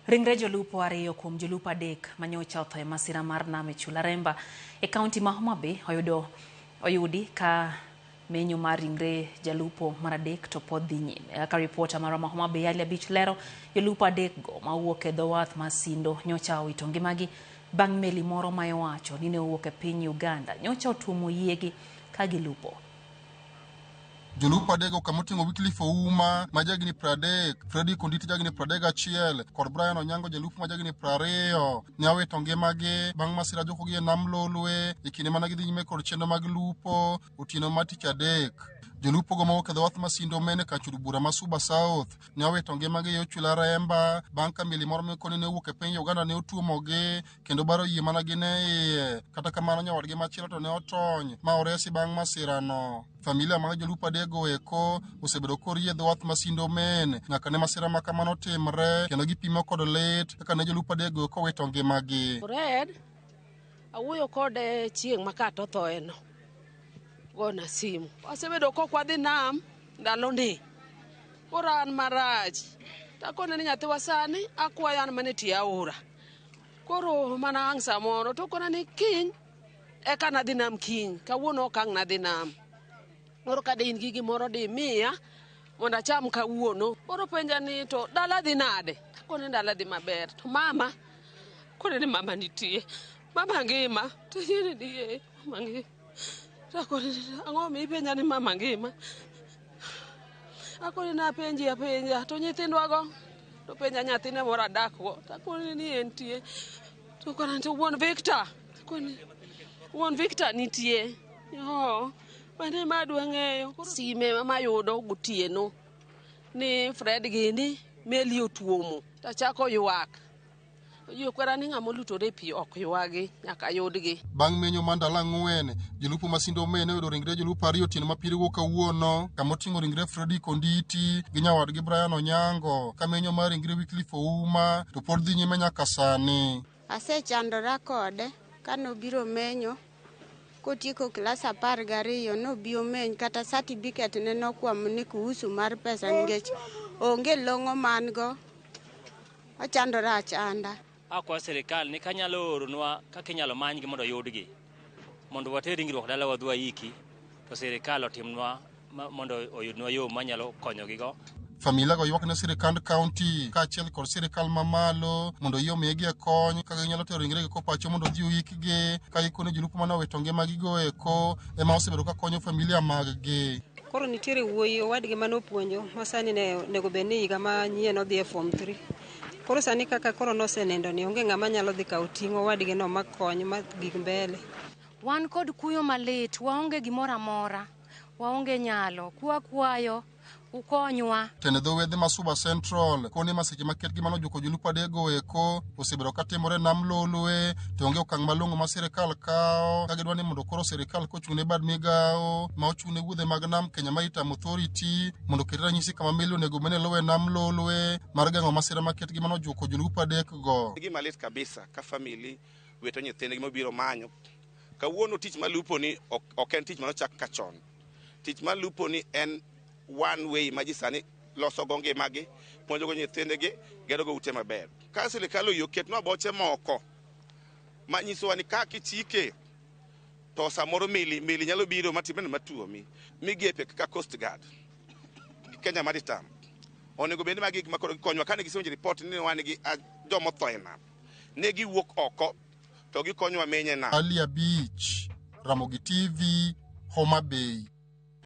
Ringre jolupo ariyo kuom jolupo adek manyocha otho e masira mar nam e chula Remba e kaunti ma Homa Bay oyudo oyudi ka menyo mar ringre jalupo mar adek to pod dhi nyime. Kaka ripota marwa ma Homa Bay Ali Abich lero, jolupo adek go mawuok e dho wath mar Sindo nyocha owito ngimagi bang' meli moro ma iwacho ni ne owuok e piny Uganda nyocha otuomo yiegi ka gilupo. Jolupo adekgo kama oting'o Wycliffe Ouma ma jahigni 30, Fredrick Onditi jahigni 31 kod Brian Onyango jalupo ma jahigni 20 ne owito ngimagi bang' masira jukogi e nam Lolwe e kinde mane gidhi nyime kod chenro mag lupo otieno mar tich adek. Jolupo go mawuok e dho wath ma Sindo Mene kar od bura ma Suba South ne owito ngimagi e yo chula Remba bang' ka meli moro mikoni ne owuok e piny Uganda ne otuomogi kendo baro yie mana gin e iye. Kata kamano nyawadgi machielo to ne otony ma oresi bang' masirano. Familia mag jolupo adekgo eko osebedo korie dho wath ma Sindo Men nyaka ne masira ma kamano timre kendo gipimo kod lit kaka ne jolupo adekgo eko owito ngimagi. Fred, awuoyo kode chieng' ma kata othoeno. Gona simu. Wasebedo kok wadhi nam ndalo ni. Koro an marach. Takone ni nyathiwa sani akwayo an mana e tie aora. Koro mana ang' samoro to okona ni kiny eka nadhi nam kiny. Kawuono ok ang' nadhi nam. Koro ka de in gi gimoro dimiya mondo acham kawuono. Koro penja ni to dala dhi nade? Akone dala dhi maber. To mama, akone ni mama nitie. Mama ngima. To nyieni ni ee, mama ngima. To akone ni ang'o mipenja ni mama ngima? Akone ni apenji apenja to nyithindwago to penja nyathine moro adakgo. To akone ni entie. To okona ni wuon Victor. Akone wuon Victor nitie. Oo, mano ema adwa ng'eyo. Sime mayudo gotieno ni Fred gini meli otuomo. Tachako ywak. Ji okwera ni ng'ama olutore e pi ok ywagi, nyaka yudgi. Bang' menyo mar ndalo ang'wen, jolupo ma Sindo Omene oyudo ringre jolupo ariyo otieno ma pierigo kawuono, kama oting'o ringre Fredrick Onditi gi nyawadgi Brian Onyango, ka menyo mar ringre Wycliffe Ouma to pod dhi nyime nyaka sani. Asechandora kode kanobiro menyo kotieko klas 12 nobi omeny kata certificate ne nokwamo ni kuhusu mar pesa nikech onge long'o man go ochandora achanda. Akwayo sirikal ni kanyalo oronwa kaka inyalo manygi mondo oyudgi mondo water ringruok dala wadhi waiki to sirikal otimnwa mondo oyudnwa yo manyalo konyogigo. Familia go ywak ne sirikand kaunti kaachiel kod sirikal mamalo mondo oyie omigi e kony kaka ginyalo tero ringregi ko pacho mondo odhi oikgi ka gikone jolupo mane owito ngimagigo eko ema osebedo ka konyo familia maggi. Koro nitiere wuoyi owadgi mane opuonjo ma sani ne onego bed ni higa manyien odhi e form 3. Koro sani kaka koro nosenindo ni onge ng'ama nyalo dhi kawo ting' owadgi no makony ma gik mbele. Wan kod kuyo malit, waonge gimoro amora, waonge nyalo, kwakwayo ukonywa. Tend dho wedhe ma Suba Central koni masiche maket gi mano juko jolupo adekgo eko osebedo ka timore e nam Lolwe to onge okang' malong'o ma sirikal kawo ka gidwa ni mondo koro sirikal kochung' ne bad migawo ma ochung' ne wuodhe mag nam Kenya Maritime Authority mondo oket ranyisi kama meli onego bed ni luwo e nam Lolwe mar geng'o masira maket gi mano juko jolupo adekgo. Gima lit kabisa ka family wito nyithindgi mobiro manyo. Kawuono tich mar lupo ni ok en tich manochak ka chon. Tich mar lupo ni en one way ma ji sani losogo ngimagi, puonjogo nyithindgi, gerogo ute maber. Ka sirikal oyie oketnwa boche moko manyisowa ni ka kichike to samoro meli meli nyalo biro matimre matuomi. Migepe kaka Coast Guard gi Kenya Maritime onego bed ni magi gik ma koro gikonywa. Kane gisewinjo report ni wan gi joma otho e nam, ne giwuok oko to gikonyowa menyo e nam. Ali Abich, Ramogi TV, Homa Bay.